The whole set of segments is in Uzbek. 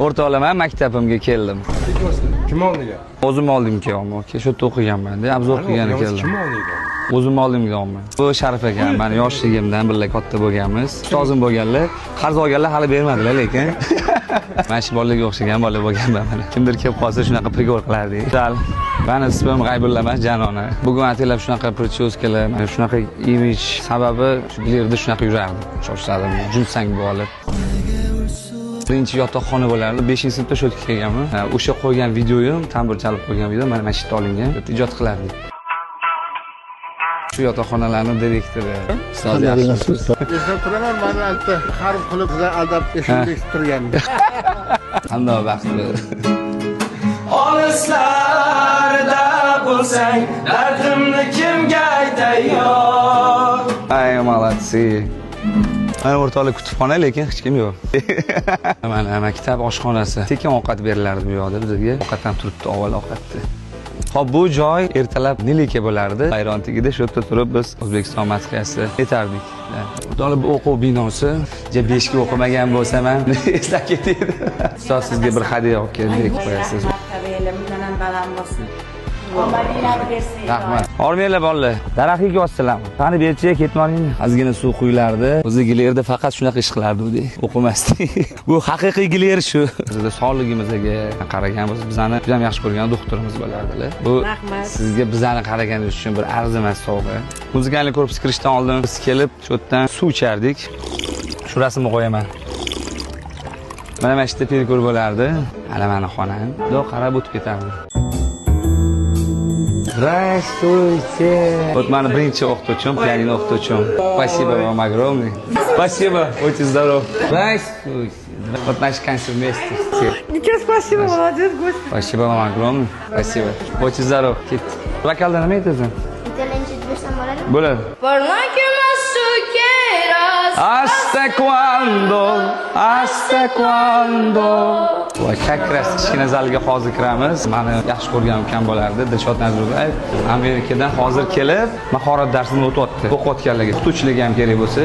O'rtoqlar, men maktabimga keldim. Kim oldiga? O'zim oldim kelyapman. Shu yerda o'qiganman-da, obzor qilgani keldim. Kim oldiga? O'zim oldim deyapman. Bu Sharif akam, meni yoshligimdan birga katta bo'lganmiz. Ustozim bo'lganlar, qarz olganlar hali bermadilar lekin. Mana shu bolalarga o'xshagan bola bo'lganman mana. Kimdir kelib qolsa shunaqa prigor qilardik. Sal. Meni ismim G'aybulla emas, Janona. Bugun ataylab shunaqa prichoskalar, mana shunaqa imij sababi shu yerda shunaqa yurardim. Sochlarim junsang bo'lib. Birinchi yotoqxona bo'lardi. 5-sinfda shu yerga kelganman. O'sha qo'ygan videoyim, tambur chalib qo'ygan video mana shu yerda olingan. Ijod qilardik. Shu yotoqxonalarni direktori. Ustoz yaxshimisiz? Eslab turaman, meni albatta harf qilib sizlar aldab eshikni turgandi. Qanday baxtli. Olislarda bo'lsang, dardimni kimga aytay yor? Ay, молодцы. Mana o'rtoqlar kutubxona, lekin hech kim yo'q. Mana maktab oshxonasi. Tekin ovqat berilardi bu yoqda bizga. Ovqat ham turibdi, avval ovqatdi. Xo'p, bu joy ertalab nilika bo'lardi. Bayron tagida shu yerda turib biz O'zbekiston madhiyasi aytardik. O'rtoqlar, bu o'quv binosi. Ja 5 ga o'qimagan bo'lsam ham eslab ketaydi. Ustoz sizga bir hadya olib keldik, qo'yasiz. Bundan ham baland bo'lsin. Omadinglarni bersin. Rahmat. Hormanglar bolalar. Daraxtga yozsizlarmi? Qani berchiga ketmoning. Ozgina suv quyilardi. O'zi gilerda faqat shunaqa ish qilardi u. O'qimasdik. Bu haqiqiy giler shu. Bizda sog'ligimizga qaragan, bizani juda ham yaxshi ko'rgan doktorimiz bo'lardilar. Bu sizga bizani qaraganingiz uchun bir arzimas sovg'a. Muzikalni korpusga kirishdan oldin biz kelib shu yerdan suv ichardik. Shu rasmni qo'yaman. Mana shu yerda perikor bo'lardi. Ana meni xonam. Bundoq qarab o'tib ketardi. Здравствуйте. Вот mani birinchi o'qituvchim, pianino o'qituvchim. Спасибо вам огромное. Спасибо, будьте здоровы. Здравствуйте. Вот наш концерт вместе. Ничего, спасибо, молодец, гость. Спасибо вам огромное. Спасибо. Будьте здоровы. Ketdi. Vokalda nima aytasan? Italyancha bersam bo'ladimi? Bo'ladi. Hasta cuando? Hasta cuando? Va как раз kichkina zalga hozir kiramiz. Meni yaxshi ko'rgan ukam bo'lardi, Dilshod Nazrullayev. Amerikadan hozir kelib, mahorat darsini o'tyapti. O'qiyotganlarga, o'qituvchilarga ham kerak bo'lsa.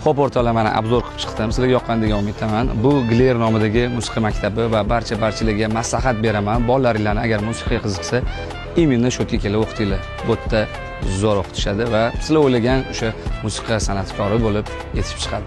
Xo'p, o'rtoqlar, mana obzor qilib chiqdim. Sizlarga yoqqan degan umiddaman. Bu Gler nomidagi musiqa maktabi va barchalarga maslahat beraman. Bolalaringlarni agar musiqaga qiziqsa, именно shu yerga kelib o'qitinglar. Bu yerda zo'r o'qitishadi va sizlar o'ylagan o'sha musiqa san'atkori bo'lib yetishib chiqadi.